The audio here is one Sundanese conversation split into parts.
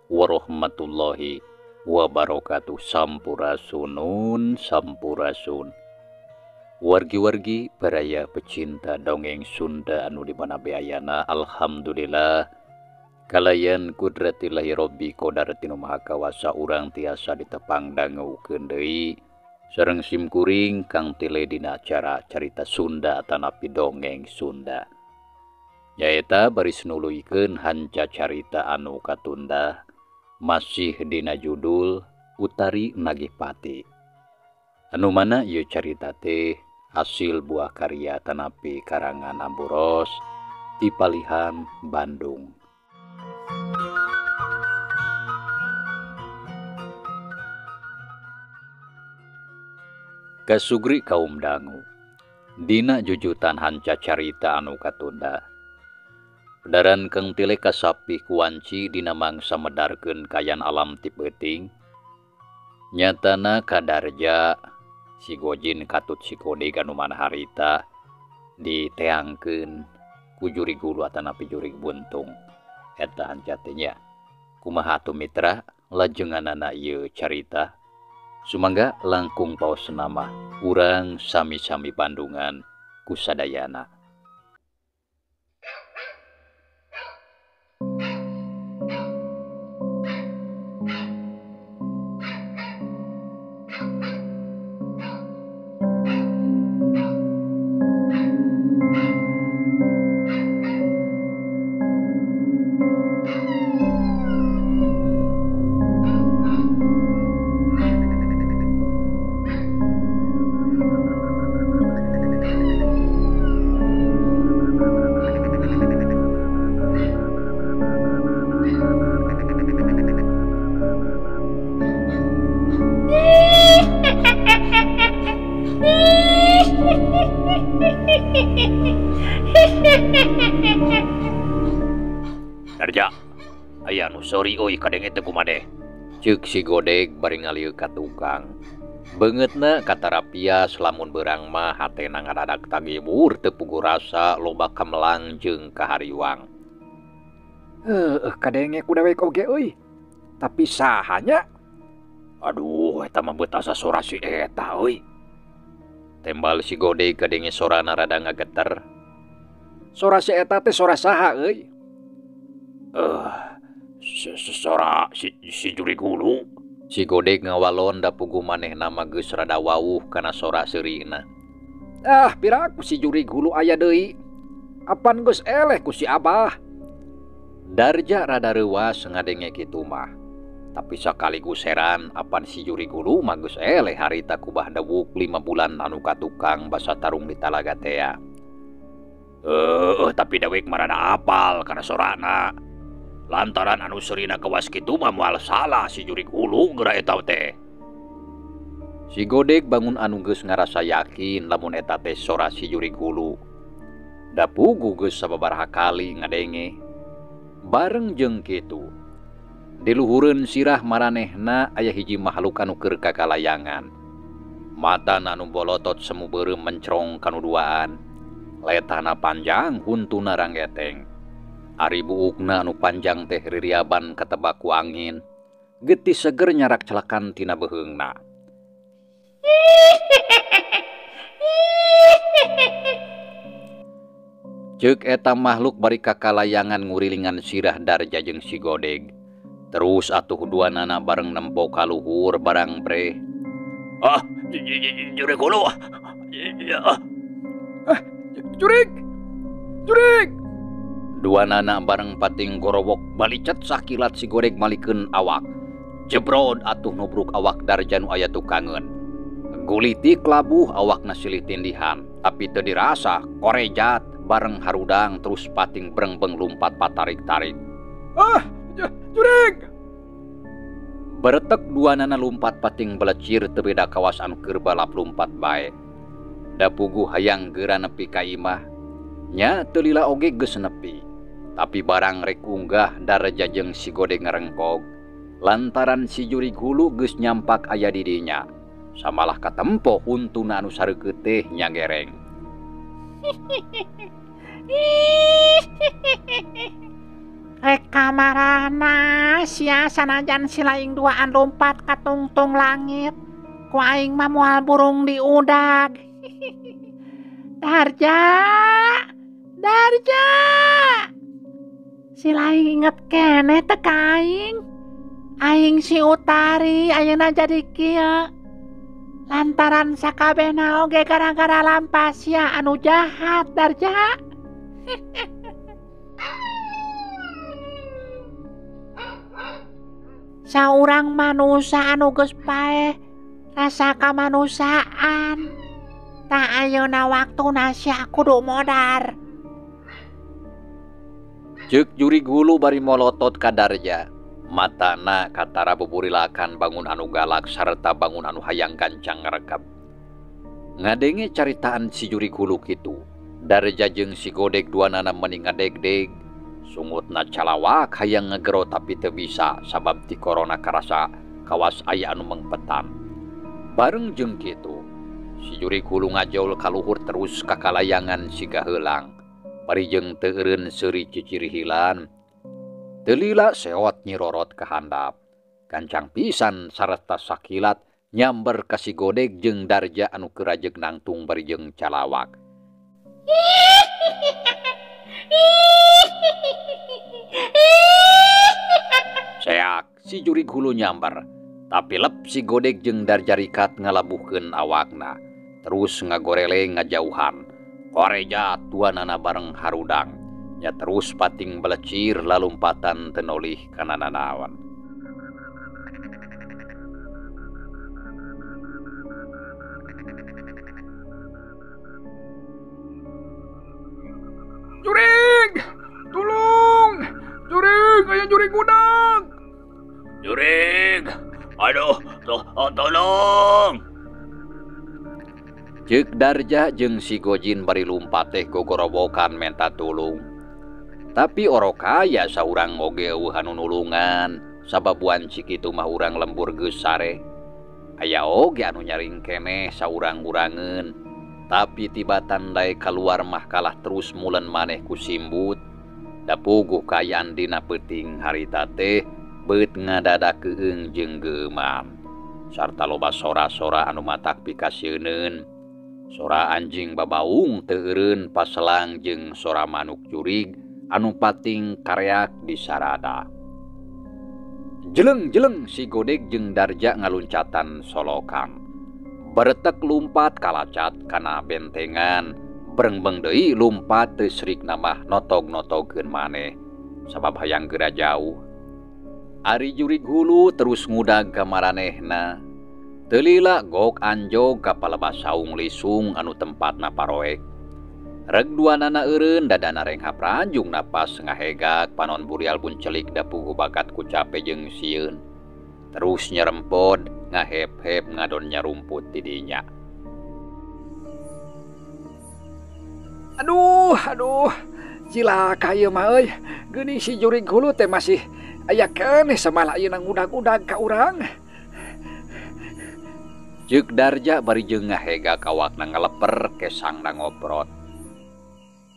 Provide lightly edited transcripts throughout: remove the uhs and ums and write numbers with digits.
warahmatullahi wabarakatuh. Sampurasunun sampurasun. Wargi-wargi baraya pecinta dongeng Sunda anu di mana beayana, alhamdulillah kalayan kudratillahi robbi kodaratinu maha kawasa urang tiasa ditepang dangukeun deui sareng simkuring Kang Tile dina acara carita Sunda tanapi dongeng Sunda. Nyaeta baris nuluykeun hanca carita anu katunda masih dina judul Utari Nagih Pati. Anu mana ieu carita teh hasil buah karya tanapi karangan Amburos ti Palihan Bandung. Kasugri kaum dangu dina jujutan hanca carita anu katunda. Pedaran Kang Tile kasapih kuanci dina mangsa medarkeun kayan alam ti peuting. Nyatana kadarja si Gojin katut si Godeg anu mana harita diteangkeun ku jurig hulu atanapi jurig buntung. Eta hanca teh nya. Kumaha atuh mitra lajenganana ieu carita? Sumangga langkung paos nama urang sami-sami Bandungan kusadayana. Darja, aya nu sori euy kadenge teu kumadeh. Ceuk si Godeg bari ngalieu ka tukang. Beungeutna katarapias lamun beurang mah hatena ngadadak tagibur teu puguh rasa loba kamelang jeung kahariwang. Heuh, kadenge ku dewek oge euy. Tapi saha nya? Aduh, eta mah beut asa sora si eta euy. Tembal si Godeg kadenge sorana rada ngageter. Sora si eta teh sora saha euy? Sora si jurig hulu. Si Godeg ngawalon da puguh manehna mah geus rada wawuh kana sora seurina. Ah, piraku si jurig hulu aya deui. Apan geus eleh ku si Abah. Darja rada reuas ngadenge kitu mah. Tapi sakaligus heran apan si jurig hulu mah geus eleh harita ku bah dewuk 5 bulan anu katukang basa tarung di talaga tea. Tapi dewek mah rada apal kana sorana. Lantaran anu seurina kewas kitu mah moal salah si jurig hulu geura eta teh. Si Godeg bangun anu geus ngarasa yakin lamun eta teh sora si jurig hulu. Da puguh geus sababaraha kali ngadenge. Bareng jeung kitu, di luhureun sirah maranehna aya hiji makhluk anu keur kakalayangan. Matana anu bolotot semu beureum mencrong kanu duaan. Letahna panjang huntuna ranggeteng. Ari buukna anu panjang teh ririaban katebak ku angin. Getih seger nyarak celakan tina beuheungna. Ceuk eta makhluk bari kakalayangan ngurilingan sirah Darja jeung si Godeg. Terus atuh duanana bareng nempo ka luhur barang breh. Ah, jurig hulu. Ah, jurig. Jurig. Duanana bareng pating gorowok balicet sakilat si Godeg malikeun awak. Jebrod atuh nubruk awak Darja nu aya tukangeun. Gulitik labuh awakna silih tindihan, tapi teu dirasa korejat bareng harudang terus pating brengbeng lumpat patarik-tarik. Ah, jurig. Beretek duanana lumpat pating belecir teu beda kawas anu keur balap lumpat bae. Da puguh hayang geura nepi ka imah. Nya teu lila oge geus nepi. Tapi barang rek unggah Darja jeung si Godeg ngarengkog. Lantaran si jurig hulu geus nyampak aya di dinya. Samalah katempo huntuna anu sareukeut teh nyagereng. Rek kamarana sia sanajan si laing duaan lompat ka tungtung langit. Ku aing mah moal burung diudag. Darja, Darja. Si laing inget keneh teh ka aing. Aing si Utari ayeuna jadi kieu. Lantaran sakabehna oge gara-gara lampah sia anu jahat, Darja. Saurang manusa anu geus paeh rasa kamanusiaan. Tah ayeuna waktuna sia kudu modar. Ceuk jurig hulu bari molotot ka Darja. Matana katara buburilakan bangun anu galak sarta bangun anu hayang gancang ngarekep. Ngadenge caritaan si jurig hulu kitu. Darja jeung si Godeg duanana meni ngadegdeg. Sungutna calawak hayang ngegero tapi teu bisa sabab ti korona karasa kawas aya anu mengpetan. Bareng jeung kitu, si jurig hulu ngajaul kaluhur terus kakalayangan siga heulang. Bari jeung teu eureun seuri cicirihilan. Teu lila seot nyirorot ka handap. Gancang pisan sarta sakilat nyamber ka si Godeg jeung Darja anu keur rajeg nangtung bari jeung calawak. Seak si jurig hulu nyamber, tapi lep si Godeg jeung Darja rikat ngalabuhkeun awakna, terus ngagoreleng ngajauhan. Koreja tuanana bareng harudang, nya terus pating belecir lalumpatan tenolih kana nanaon. Jurig, tulung, jurig, aya jurig budak. Jurig, aduh, tolong. Ceuk Darja jeung si Gojin bari lumpat teh gogorowokan menta tulung. Tapi orok aya saurang oge eueuh anu nulungan, sabab wanci kitu mah urang lembur geus sare. Aya oge anu nyaring keneh saurang-urangeun, tapi tibatan dae kaluar mah kalah terus mulen maneh ku simbut. Da puguh kaayaan dina peuting harita teh beut ngadada keueung jeung geuman. Sarta loba sora-sora anu matak pikasieuneun. Sora anjing babaung teu eureun paselang jeung sora manuk jurig anu pating kareak di sarada. Jeleng-jeleng si Godeg jeung Darja ngaluncatan solokan. Beretek lumpat kalacat kana bentengan, berengbeng deui lumpat teu srikna mah notog-notogeun maneh sabab hayang geura jauh. Ari jurig hulu terus ngudag ka maranehna. Teu lila gok anjog ka palebah saung lisung anu tempatna paroek. Reg duanana eureun dadana renghap ranjung napas ngahegak panon burial buncelik da puguh bakat ku cape jeung sieun. Terus nyerempod ngahep-hep ngadon nyarumput di dinya. Aduh, aduh, cilaka ieu mah euy. Geuning si jurig hulu teh masih aya keneh samalah ayeuna ngudag-udag ka urang. Ceuk Darja bari jeung ngahegak awakna ngaleper kesangna ngoprot.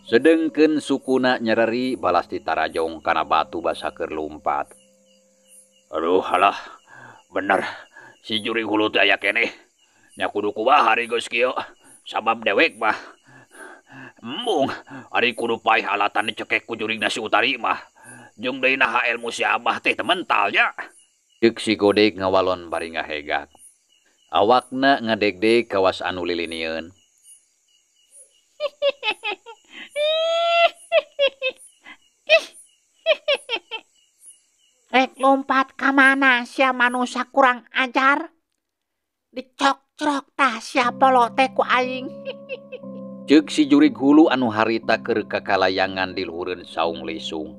Sedengkeun sukuna nyereri balas ditarajong kana batu basa keur lumpat. Aduh halah, bener si jurig hulu teh aya keneh. Nya kudu kumaha ari geus kieu, sabab dewek mah. Embung, ari kudu paeh alatan dicekek ku jurigna si Utari mah. Jeung deui naha ilmu si Abah teh teu mental nya. Ceuk si Godeg ngawalon bari ngahegak. Awakna ngadegdeg kawas anu lilinieun. Rek lompat ka mana sia manusia kurang ajar? Dicokcrok tah sia polo teh ku aing. Ceuk si jurig hulu anu harita keur kakalayangan di luhureun saung lisung.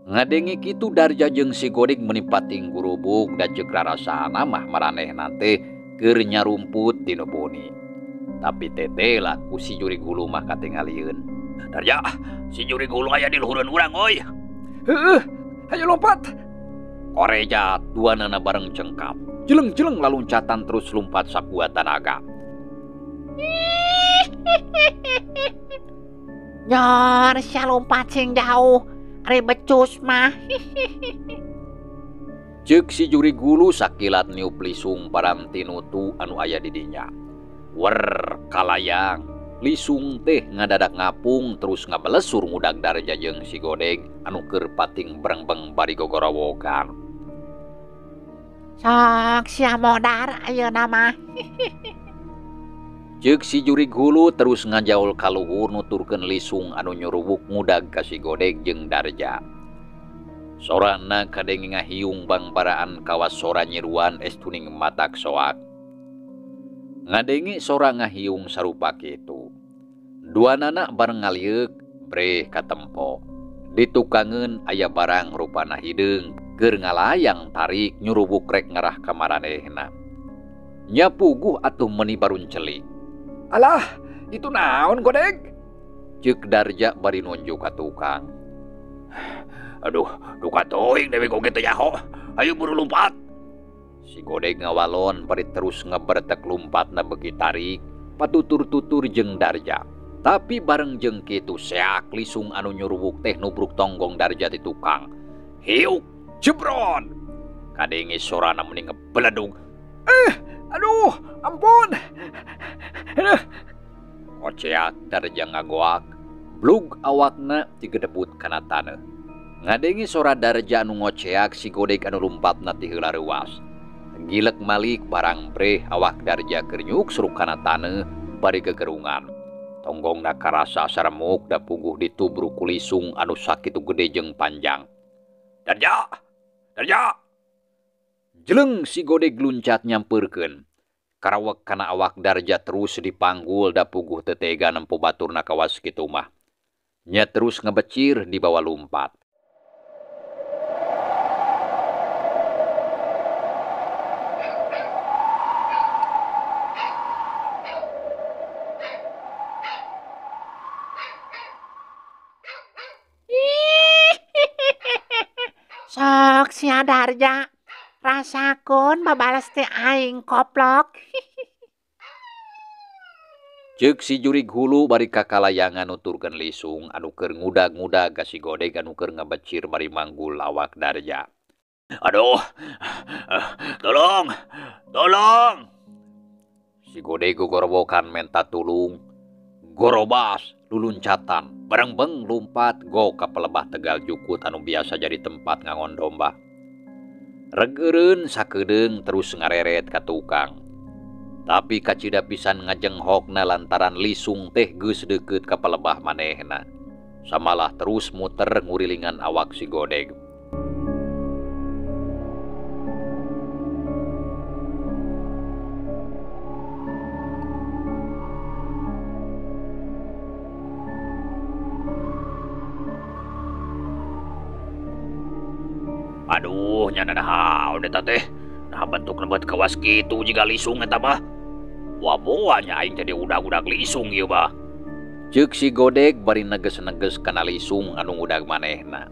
Ngadenge kitu Darja jeung si Godeg meni pating gurubug da ceuk rarasana mah maranehna teh keur nyarumput dina boni. Tapi teteh lah ku si jurig hulu mah katingalieun. Darja, si jurig hulu aya di luhureun urang euy. Heueuh, hayu lompat. Koreja duanana bareng cengkap. Jeleng-jeleng laluncatan terus lumpat sakuat tanaga. Nyor sia lompat sing jauh. Ari becus mah. Ceuk si jurig hulu sakilat niup lisung paranti nutu anu aya di dinya. Wer kalayang, lisung teh ngadadak ngapung terus ngabelesur ngudag Darja jeung si Godeg anu keur pating berengbeng bari gogorowokan. Sok sia modar ayeuna mah. Ceuk si jurig hulu terus ngajaul ka luhur nuturkeun lisung anu nyuruwuk ngudag ka si Godeg jeung Darja. Sorana kadenge ngahiung bangbaraan kawas sora nyiruan estuning matak soak. Ngadenge sora ngahiung sarupa kitu. Duanana bareng ngalieuk breh katempo. Ditukangeun aya barang rupana hideung keur ngalayang tarik nyurubuk rek ngarah ka maranehna. Nya puguh atuh meuni baruncelik. Alah, itu naon Godeg? Ceuk Darja bari nunjuk ka tukang. Aduh, duka teuing deui oge teu nyaho. Ayo buru lumpat. Si Godeg ngawalon bari terus ngebertek lumpatna beuki tarik, patutur-tutur jeung Darja. Tapi bareng jeung kitu seak lisung anu nyuruwuk teh nubruk tonggong Darja ti tukang. Hiuk, jebron. Kadenge sorana meuni ngebeledug. Aduh, ampun. Aduh. Koceak Darja ngagoak, blug awakna tigedebut kana taneuh. Ngadenge sora Darja anu ngoceak si Godeg anu lumpatna ti heula reuas. Gilek malik barang breh awak Darja keur nyuksruk kana taneuh bari gegerungan. Tonggongna karasa saremuk da puguh ditubruk ku lisung anu sakitu gede jeung panjang. Darja! Darja! Jeleng si Godeg luncat nyampeurkeun. Karawek kana awak Darja terus dipanggul da puguh teu tega nempo baturna kawas kitu mah. Nya terus ngebecir dibawa lumpat. Sok sia Darja, rasakeun babales teh aing koplok. Ceuk si jurig hulu bari kakalayangan nuturkeun lisung anu keur ngudag-ngudag ka si Godeg anu keur ngabecir bari manggul awak Darja. Aduh, tolong, tolong. Si Godeg gogorowokan menta tulung, gorobas luluncatan, barengbeng lumpat go ka pelebah tegal jukut anu biasa jadi tempat ngangon domba. Regeureun sakedeung terus ngareret ka tukang. Tapi kacida pisan ngajenghokna lantaran lisung teh geus deukeut ka pelebah manehna. Samalah terus muter ngurilingan awak si Godeg. Aduh, nya naon eta teh? Nah bentuk lebet kawas kitu jiga lisung eta mah. Wah, nya aing jadi udag-udag lisung ieu mah. Ceuk si Godeg bari neges-neges kana lisung anu ngudag manehna.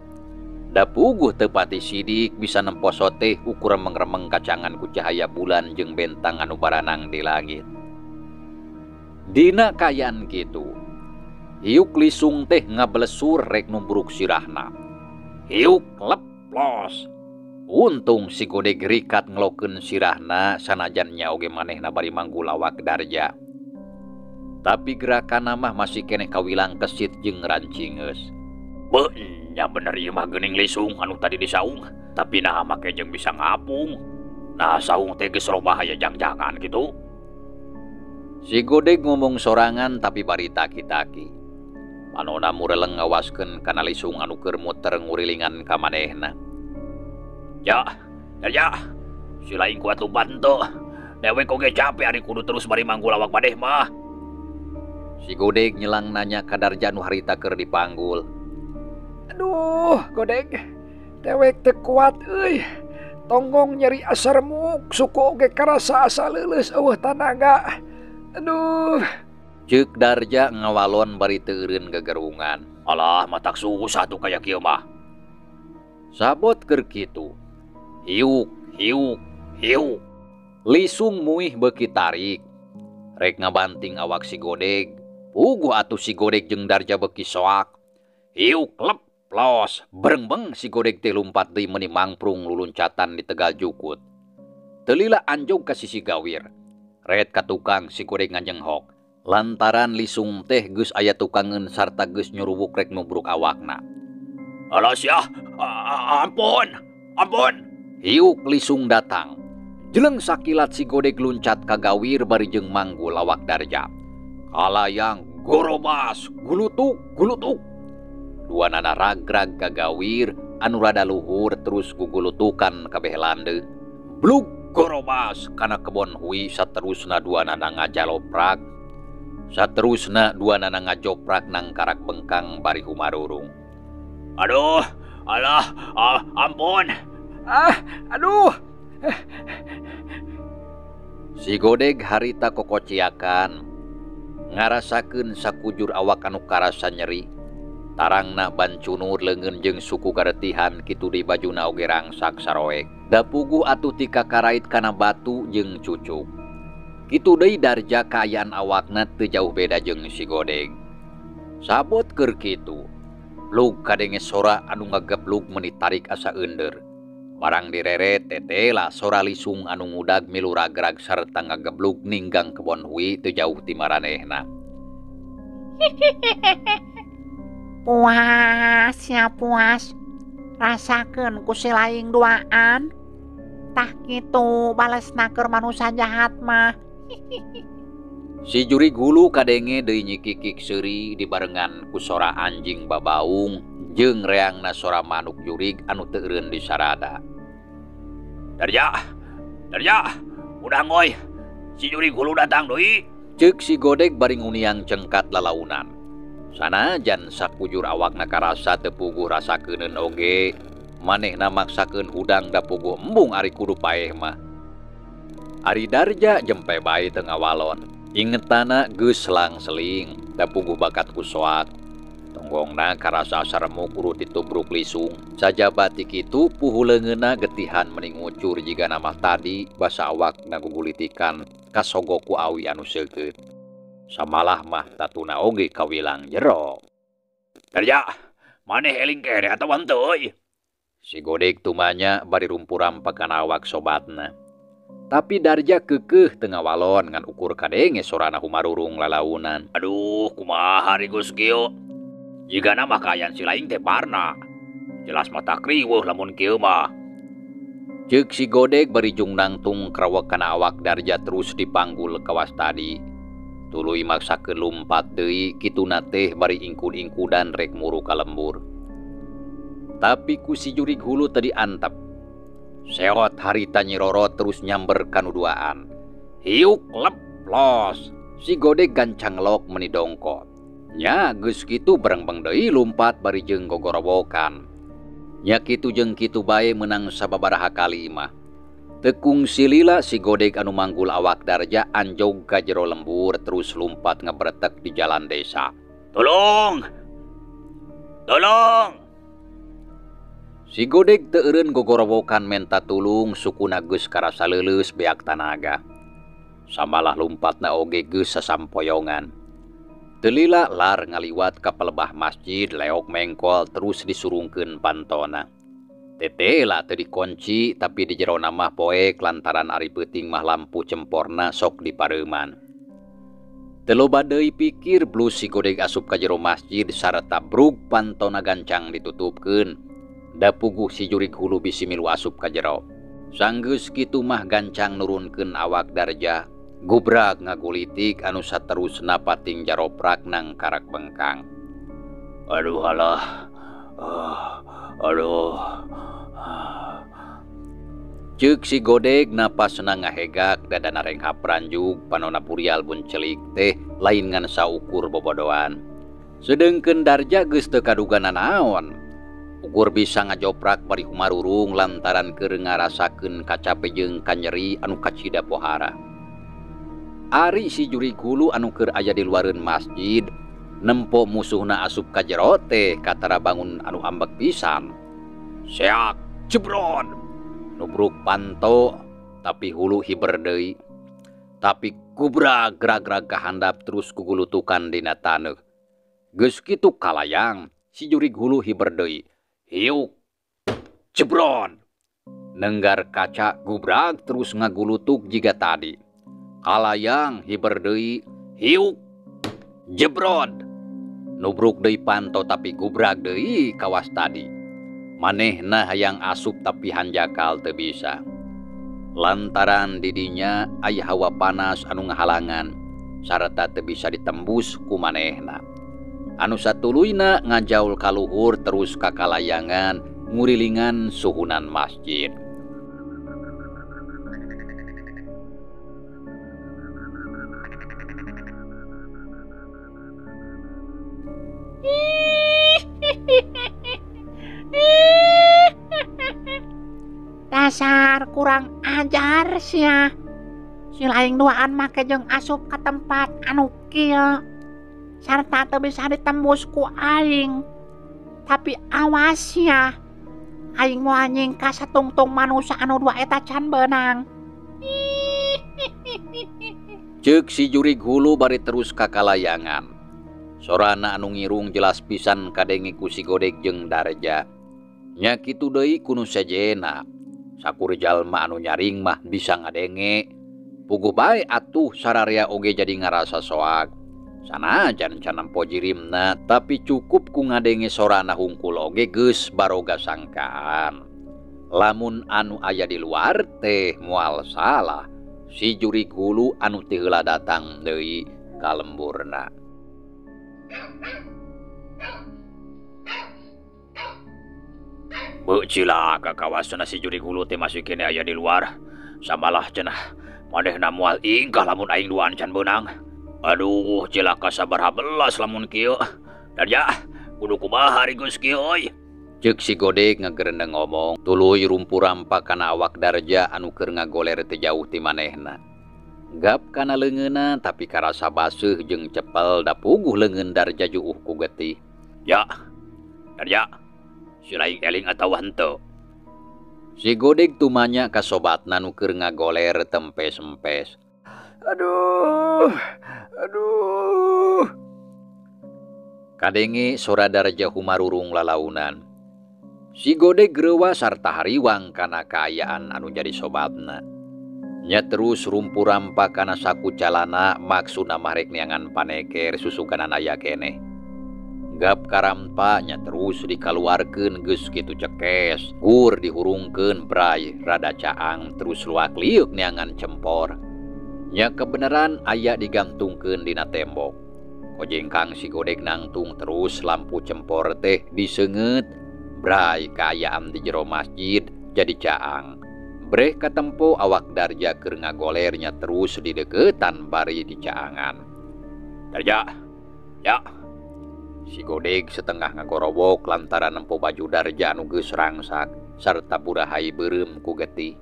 Da puguh teu pati sidik bisa nemposo teh ukur remeng-remeng kacangan ku cahaya bulan jeung bentang anu baranang di langit. Dina kaayaan kitu, hiuk lisung teh ngabelesur rek numbruk sirahna. Hiuk leplos. Untung si Godeg rikat ngelokeun sirahna sanajan nya oge manehna bari manggul awak Darja. Tapi gerakanna mah masih keneh kawilang kesit jeung rancingeus. Beuh, nya bener ieu mah geuning lisung anu tadi disaung, tapi naha make jeung bisa ngapung. Nah saung teh geus robah aya jang-jangan kitu. Si Godeg ngomong sorangan tapi bari taki-taki. Manona mureleng ngawaskeun kana lisung anu keur muter ngurilingan ka manehna. Ya, ya, si lain kuat lumpat henteu. Dewek oge capek ari kudu terus bari manggul awak maneh mah. Si Godeg nyelang nanya ka Darja nu harita keur dipanggul. Aduh, Godeg, dewek teu kuat euy. Tonggong nyeri asa remuk, suku oge karasa asa leuleus eueuh tanaga. Aduh. Ceuk Darja ngawalon bari teu eureun gegerungan. Alah, matak susah tuh kaya kieu mah. Sabot keur kitu. Hiuk, hiuk, hiuk. Lisung muih beuki tarik. Rek ngabanting awak si Godeg. Puguh atuh si Godeg jeung Darja beuki soak. Hiuk leplos. Plos berengbeng si Godeg teh lumpat deui meuni mangprung luluncatan di tegal jukut. Teu lila anjog ka sisi gawir. Ret ka tukang si Godeg ngajenghok. Lantaran lisung teh geus aya tukangeun sarta geus nyuruwuk rek nubruk awakna. Alah sia, ampun, ampun. Hiuk lisung datang. Jeleng sakilat si Godeg luncat ka gawir bari jeung manggul awak Darja. Kalayang gorobas, gulutuk, gulutuk. Dua nana ragrag ka gawir anu rada luhur terus gugulutukan kabeh lande. Blug gorobas kana kebon hui saterusna dua nana ngajaloprak. Saterusna dua nana ngajoprak nang karak bengkang bari humarurung. Aduh, alah, ampun. Ah, aduh. Si Godeg harita kokociakan ngarasakeun sakujur awak anu karasa nyeri. Tarangna bancunur leungeun jeung suku karetihan kitu di bajuna oge rangsak saroek. Da puguh atuh ti kakarait kana batu jeung cucuk. Kitu deui Darja kaayaan awakna teu jauh beda jeung si Godeg. Sabot keur kitu, lug kadenge sora anu ngageblug meuni tarik asa eundeur. Barang direret tetela sora lisung anu ngudag milu ragrag sarta ngageblug ninggang kebon hui teu jauh ti maranehna. Puas ya puas, rasakeun ku si laing duaan. Tah kitu balesna keur manusa jahat mah. Si jurig hulu kadenge deui nyikikik seuri dibarengan ku sora anjing babaung jeung reangna sora manuk jurig anu teu eureun disarada. Darja, Darja, udah ngoy. Si jurig hulu datang deui. Ceuk si Godeg bari nguniang cengkat lalaunan. Sanajan sakujur awakna karasa teu puguh rasakeuneun oge, manehna maksakeun hudang da puguh embung ari kudu paeh mah. Ari Darja jempe bae teu ngawalon. Ingetana geus selang-seling da puguh bakat ku soak. Tonggongna karasa saremuk urut ditubruk lisung. Sajaba ti kitu puhu leungeunna getihan meni ngucur jiga mah tadi basa awakna gugulitikan kasogo ku awi anu seukeut. Samalah mah tatuna oge kawilang jero. Darja, maneh eling kene atawa henteu euy? Si Godeg tumanya bari rumpurampak kana awak sobatna. Tapi Darja keukeuh teu ngawalon ngan ukur kadenge sorana humarurung lalaunan. Aduh, kumaha ari geus kieu? Jigana mah kaayaan si laing teh parna. Jelas mah takriweuh lamun kieu mah. Ceuk si Godeg bari jung nangtung krawek kana awak Darja terus dipanggul kawas tadi. Tuluy maksakeun lumpat deui kituna teh bari ingkud-ingkudan rek muru ka lembur. Tapi ku si jurig hulu teu diantep. Seot harita nyirorot terus nyamber kanu duaan. Hiuk lep los. Si Godeg gancang lok meni dongko. Nya geus kitu berengbeng deui lumpat bari jeung gogorowokan. Nya kitu jeung kitu bae meunang sababaraha kali mah. Tekung silila si Godeg anu manggul awak Darja anjog ka jero lembur terus lumpat ngebretek di jalan desa. Tolong! Tolong! Si Godeg teu eureun gogorowokan menta tulung sukuna geus karasa leuleus beak tanaga. Samalah lumpatna oge geus sasampoyongan. Teu lila lar ngaliwat ka pelebah masjid leok mengkol terus disurungkeun pantona. Tetela teu dikunci tapi di jero mah poek lantaran ari peuting mah lampu cemporna sok dipareuman. Teu loba deui pikir blus si Godeg asup ka jero masjid sarta brug pantona gancang ditutupkeun. Da puguh si jurig hulu bisi milu asup ka jero. Sanggeus kitu mah gancang nurunkeun awak Darja. Gubrak ngagulitik anu saterusna pating jaroprak nang karak bengkang. Aduh alah. Aduh. Ceuk si Godeg napasna ngahegak dadana renghap ranjug panona burial buncelik teh lain ngan saukur bobodoan. Sedengkeun Darja geus teu kaduga nanaon. Ukur bisa ngajoprak bari humarurung lantaran keur ngarasakeun kacape jeung kanyeri anu kacida pohara. Ari si jurig hulu anu keur aya di luareun masjid nempo musuhna asup ka jero teh katara bangun anu ambek pisan. Seak jebron nubruk panto tapi hulu hiber deui. Tapi gubrak grag-grag kahandap terus kugulutukan dina taneuh. Geus kitu kalayang Si jurig hulu hiber deui. Hiuk. Jebron. Nenggar kaca gubrag terus ngagulutuk jiga tadi. Kalayang hiber deui. Hiuk. Jebrod. Nubruk deui panto tapi gubrag deui kawas tadi. Manehna hayang asup tapi hanjakal teu bisa. Lantaran didinya aya hawa panas anu ngahalangan sarta teu bisa ditembus ku manehna. Anu satuluyna ngajaul kaluhur terus ka kalayangan ngurilingan suhunan masjid. Dasar kurang ajar sia. Si laing duaan make jeung asup ka tempat anu kieu. Sarta teu bisa ditembus ku aing. Tapi awas ya. Aing moal nyingka satungtung manusia anu dua eta can beunang. Ceuk si jurig hulu bari terus ka kalayangan. Sorana anu ngirung jelas pisan kadenge ku si Godeg jeung Darja. Nya kitu deui ku nu sejena. Sakur jalma anu nyaring mah bisa ngadenge. Puguh bae atuh sararea oge jadi ngarasa soak. Sanajan can nempo jirimna tapi cukup ku ngadenge sorana hungkul oge geus baroga sangkaan. Lamun anu aya di luar teh moal salah. Si jurig hulu anu teu heula datang deui ka lemburna. Beuh cilaka kawasna si jurig hulu teh masih kene aya di luar. Samalah cenah manehna moal ingkah lamun aing duaan can beunang. Aduh cilaka sabaraha belas lamun kieu. Darja kudu kumaha ari geus kieu euy. Ceuk si Godeg ngagerendeng ngomong tuluy rumpu-rampa kana awak Darja anu keur ngagoler teu jauh ti manehna. Gap kana leungeunna tapi karasa baseuh jeung cepel da puguh leungeun Darja juuh ku getih. Ya, Darja, si laing eling atawa henteu? Si Godeg tumanya ka sobatna nu keur ngagoler tempes-empes. Aduh, aduh. Kadenge sora Darja humarurung lalaunan. Si Godeg reuwas sarta hariwang kana kaayaan anu jadi sobatna. Nya terus rumpu-rampa kana saku calana maksudna mah rek neangan paneker susuganan aya keneh. Gap karampa nya terus dikaluarkeun geus kitu cekes, gur dihurungkeun bray rada caang terus luak liuk neangan cempor. Nya kebenaran aya digantungkeun dina tembok. Kojengkang si Godeg nangtung terus lampu cempor teh diseungeut, bray kaayaan di jero masjid jadi caang. Breh katempo awak Darja keur ngagolernya terus dideketan bari dicaangan. Darja, ya. Si Godeg setengah ngagorowok lantaran nempo baju Darja anu geus rangsak sarta burahai beureum ku getih.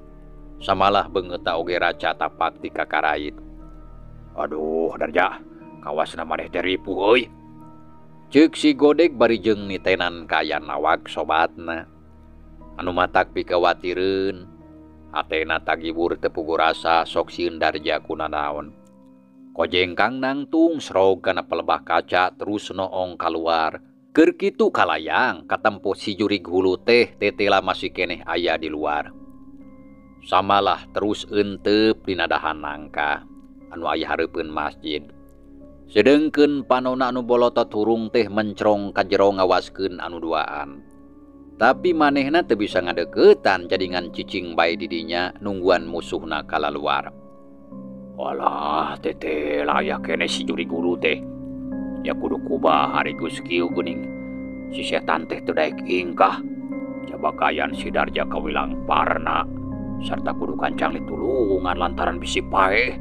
Samalah beungeutna oge raca tapak ti kakarait. Aduh Darja, kawasna maneh teh ripuh euy. Ceuk si Godeg bari jeung nitenan kaayaan awak sobatna. Anu matak pikawatireun. Atena tagibur teu puguh rasa sok sieun Darja kunanaon. Kojengkang nangtung srog kana pelebah kaca terus noong kaluar. Keur kitu kalayang katempo si jurig hulu teh tetela masih keneh aya di luar. Samalah terus eenteup dina dahan nangka anu aya hareupeun masjid. Sedengkeun panona anu bolotot hurung teh mencrong ka jero ngawaskeun anu duaan. Tapi manehna teu bisa ngadeukeutan jadi ngan cicing bae di dinya nungguan musuhna kalaluar. Alah teteh layak keneh si jurig hulu teh. Ya kudu kumaha ari geus kieu geuning. Si setan teh teu daek ingkah. Jabakayan si Darja kawilang parna sarta kudu kancang ditulungan lantaran bisi paeh.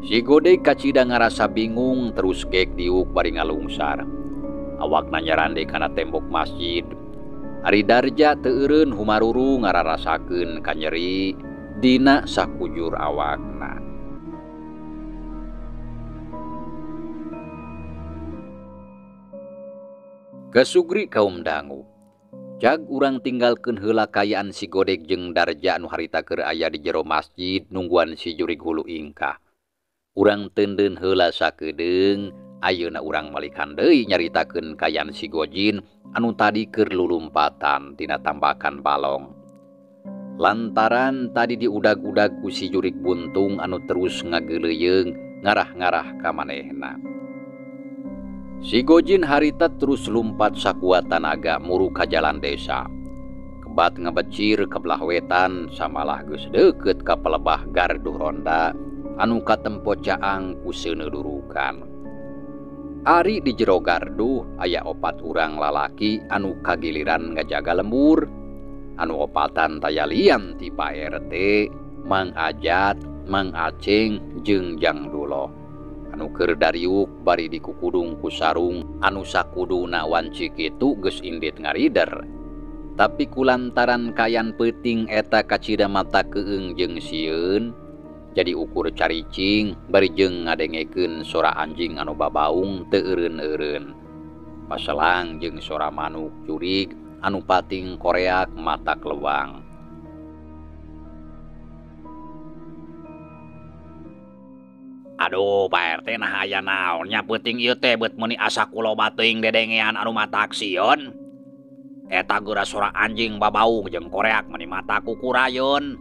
Si Godeg kacida ngarasa bingung terus gek diuk bari ngalungsar. Awakna nyarande kana tembok masjid. Ari Darja teu eureun humaruru ngararasakeun kanyeri dina sakujur awakna. Kasugri kaum dangu. Jag urang tinggalkeun heula kaayaan si Godeg jeung Darja anu harita keur aya di jero masjid nungguan si jurig hulu ingkah. Urang teundeun heula sakedeung Ayeuna urang malikan deui nyaritakeun kayan si Gojin anu tadi keur lulumpatan tina tambakan balong. Lantaran tadi diudag-udag ku si jurik buntung anu terus ngageuleuyeung ngarah-ngarah ka manehna. Si Gojin harita terus lumpat sakuat tanaga muru ka jalan desa. Kebat ngabecir ke belah wetan samalah geus deukeut ka pelebah garduh ronda anu katempo caang ku seuneu durukan. Ari di jero garduh aya opat urang lalaki anu kagiliran ngajaga lembur. Anu opatan taya lian ti Pak RT, Mang Ajat, Mang Aceng jeung Jang Duloh. Anu keur dariuk bari dikukudung ku sarung anu sakuduna wanci kitu geus indit ngarider. Tapi kulantaran kayan peuting eta kacida mata keung jeung sieun, jadi ukur caricing bari jeung ngadengekeun sora anjing anu babaung teu eureun-eureun. Paselang jeung sora manuk jurig anu pating koreak mata kelewang. Aduh Pak RT nah aya naon nya peuting ieu teh beut meuni asa kuloba teuing dedengean anu matak sieun. Eta geura sora anjing babaung jeung koreak meuni mata kukurayeun.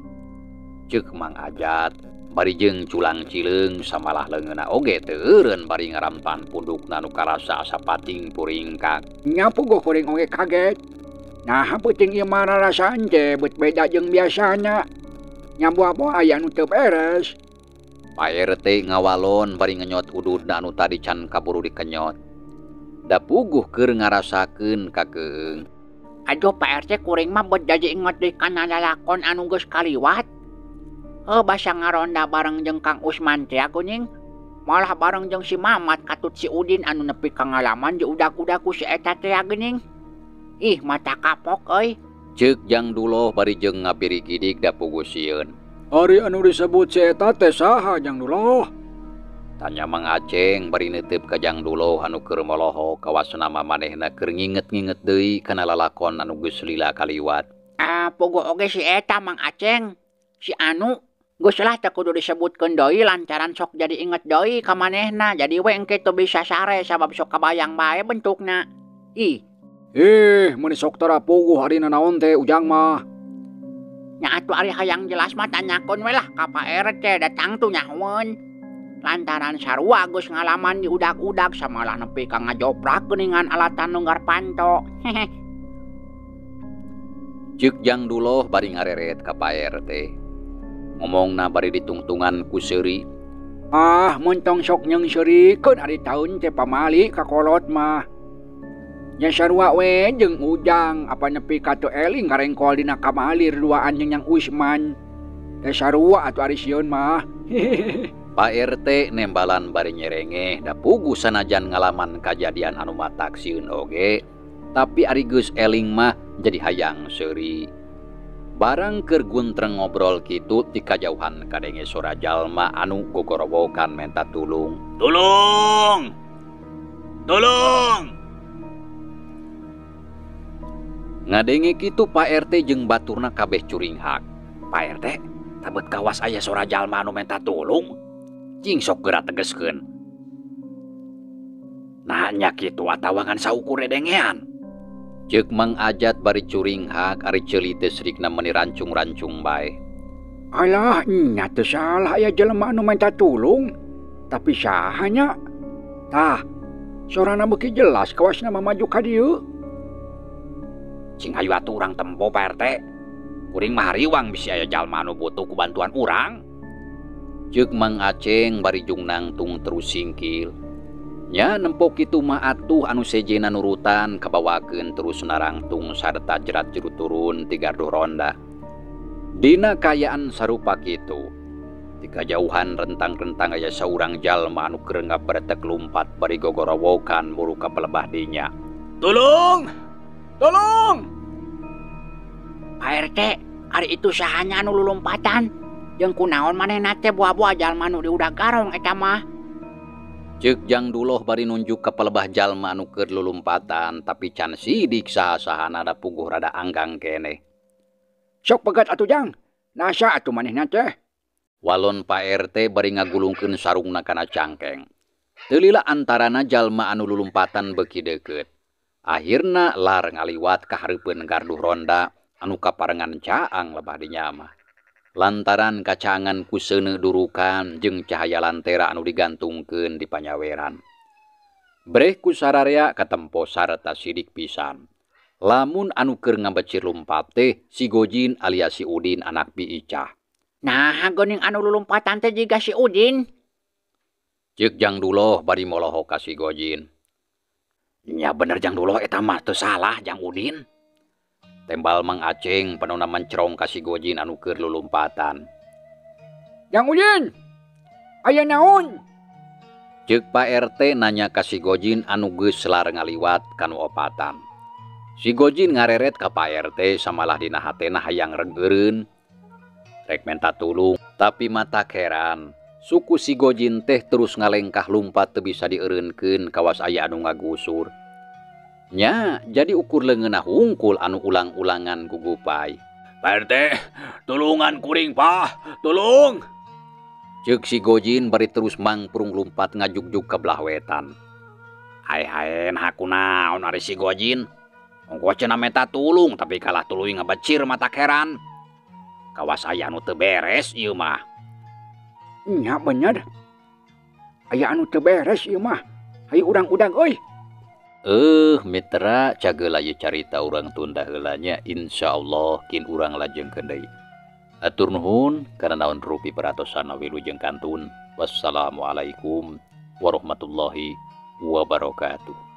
Ceuk Mang Ajat bari jeung culang cileung samalah leungeunna oge teu eureun bari ngarampan pundukna nu karasa asa pating puringkak. Nya puguh kuring oge kaget. Nah peuting ieu mah rarasaan teh beut beda jeung biasana. Nya buah-buah aya nu teu beres. Pak RT ngawalon bari ngenyot ududna anu tadi can kaburu dikenyot. Da puguh keur ngarasakeun ka keung. Aduh Pak RT kuring mah beut jadi inget deui kana lalakon anu geus kaliwat. Heuh basa ngaronda bareng jeung Kang Usman teh geuning. Malah bareng jeung si Mamat katut si Udin anu nepi ka ngalaman diudag-udag ku si eta teh geuning. Ih mata kapok euy. Ceuk Jang Duloh bari jeung ngabirigidig da puguh sieun. Ari anu disebut si eta teh saha Jang Duloh? Tanya Mang Aceng bari neuteup ka Jang Duloh anu keur molohok kawasna manehna keur nginget-nginget deui kana lalakon anu geus lila kaliwat. Ah puguh oge si eta Mang Aceng. Si anu geus lah teu kudu disebutkeun deui lantaran sok jadi inget deui ka manehna jadi we engke teu bisa sare sabab sok kabayang bae bentukna. Ih. Ih, meuni sok tara puguh ari nanaon teh Ujang mah. Nya atuh ari hayang jelas mah tanyakeun we lah ka Pak RT datang tuh nyahoeun. Lantaran sarua geus ngalaman diudag-udag samalah nepi ka ngajoprak geuningan alatan nunggar panto. Hehe. Ceuk Jang Duloh bari ngareret ka Pak RT. Ngomongna bari ditungtungan ku seuri. Ah, mun tong sok nyeungseurikeun ari taun teh pamali ka kolot mah. Nya sarua we jeung Ujang apa nepi ka teu eling ngarengkol dina kamalir duaan jeung Yang Usman. Teh sarua atuh ari sieun mah. Pak RT nembalan bari nyerengeh da puguh sanajan ngalaman kajadian anu matak sieun oge, tapi ari geus eling mah jadi hayang seuri. Barang keur guntreng ngobrol kitu ti kajauhan kadenge sora jalma anu gogorowokan menta tulung. Tulung! Tulung! Ngadenge kitu Pak RT jeung baturna kabeh curinghak. Pak RT, tabet kawas aya sora jalma anu menta tulung. Cing sok geura tegeskeun. Nah nya kitu atawa ngan saukur dedengean. Ceuk Mang Ajat bari curinghak ari ceuli teh srikna meuni rancung-rancung bae. Alah, nya teu salah aya jelema anu menta tulung. Tapi saha nya? Tah, sorana beuki jelas kawasna maju ka dieu. Cing hayu atuh urang tempo Pak RT. Kuring mah hariwang bisi aya jalma anu butuh ku bantuan urang. Ceuk Mang Aceng bari jung nangtung terus singkil. Nya nempo kitu mah atuh anu sejena nurutan kabawakeun terus narangtung sarta jerat jeru turun ti garduh ronda. Dina kayaan sarupa kitu. Di kajauhan rentang-rentang aya saurang jalma anu keur ngaberetek lumpat bari gogorowokan muru ka pelebah dinya. Tulung! Tolong! Pak RT, ari itu sahanya anu lulumpatan. Jeung kunaon manehna teh buah-buah jalma nu diudag garong eta mah. Ceuk Jang Duloh bari nunjuk ka pelebah jalma anu keur lulumpatan tapi can sidik saha-sahana da puguh rada anggang keneh. Sok pegat atuh Jang. Nasa atuh manehna teh. Walon Pak RT bari ngagulungkeun sarungna kana cangkeng. Teu lila antarana jalma anu lulumpatan beuki deukeut. Akhirna lar ngaliwat ka hareupeun gardu ronda anu kaparengan caang lebah dinya mah. Lantaran kacaangan ku seuneu durukan jeung cahaya lantera anu digantungkeun di panyaweran. Breh ku sararea katempo sarta sidik pisan. Lamun anu keur ngabecir lumpat teh si Gojin alias si Udin anak Bi Icah. Nah, geuning anu lulumpatan teh jiga si Udin. Ceuk Jang Duloh bari molohok ka si Gojin. Nya bener Jang Duloh eta mah teu salah Jang Udin. Tembal Mang Aceng panona mencerong ka si Gojin anu keur lulumpatan. Jang Udin, aya naon? Ceuk Pak RT nanya ka si Gojin anu geus lar ngaliwat kanu opatan. Si Gojin ngareret ka Pak RT samalah dina hatena hayang regeureun. Rek menta tulung, tapi mata heran. Suku si Gojin teh terus ngalengkah lumpat teu bisa dieureunkeun kawas aya anu ngagusur. Nya, jadi ukur leungeunna hungkul anu ulang-ulangan gugupai. Pak RT, tulungan kuring Pak, tulung. Ceuk si Gojin bari terus mangprung lumpat ngajugjug ka belah wetan. Hai-hai nah kunaon ari si Gojin. Ongkoh cenah menta tulung tapi kalah tuluy ngabecir mata heran. Kawas aya anu teu beres ieu mah. Nya bener. Aya anu teu beres ieu mah. Hayu urang-udang euy. Mitra cageula ieu carita urang tunda heula nya, insyaallah kin urang lajengkeun deui. Atur nuhun kana naon rupi peratosan wilujeng kantun. Wassalamualaikum warahmatullahi wabarakatuh.